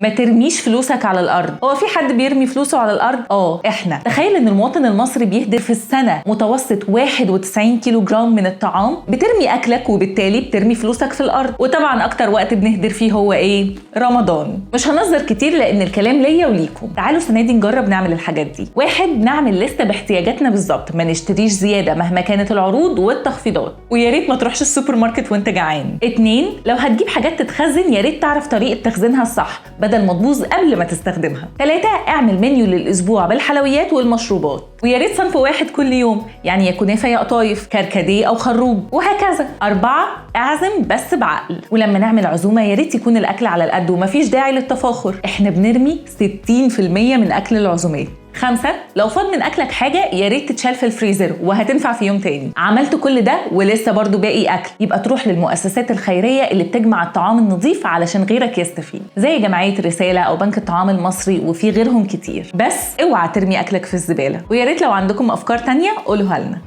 ما ترميش فلوسك على الارض. هو في حد بيرمي فلوسه على الارض؟ احنا. تخيل ان المواطن المصري بيهدر في السنة متوسط 91 كيلو جرام من الطعام. بترمي اكلك وبالتالي بترمي فلوسك في الارض. وطبعا اكتر وقت بنهدر فيه هو ايه؟ رمضان. مش هنظر كتير لان الكلام ليا وليكم. تعالوا السنة دي نجرب نعمل الحاجات دي. 1، نعمل لستة باحتياجاتنا بالظبط، ما نشتريش زيادة مهما كانت العروض والتخفيضات، ويا ريت ما تروحش السوبر ماركت وانت جعان. 2، لو هتجيب حاجات تتخزن يا ريت تعرف طريقه تخزينها الصح بدل ما تبوظ قبل ما تستخدمها. 3، اعمل منيو للاسبوع بالحلويات والمشروبات، ويا ريت صنف واحد كل يوم، يعني يا كنافه يا قطايف، كركديه او خروب، وهكذا. 4، اعزم بس بعقل، ولما نعمل عزومة يا ريت يكون الاكل على القد ومفيش داعي للتفاخر، احنا بنرمي 60% من اكل العزومات. 5، لو فاض من اكلك حاجة يا ريت تتشال في الفريزر وهتنفع في يوم تاني. عملت كل ده ولسه برضو باقي اكل، يبقى تروح للمؤسسات الخيرية اللي بتجمع الطعام النظيف علشان غيرك يستفيد، زي جمعية رسالة او بنك الطعام المصري وفي غيرهم كتير. بس اوعى ترمي اكلك في الزبالة. ويا ريت لو عندكم افكار تانية قولوها لنا.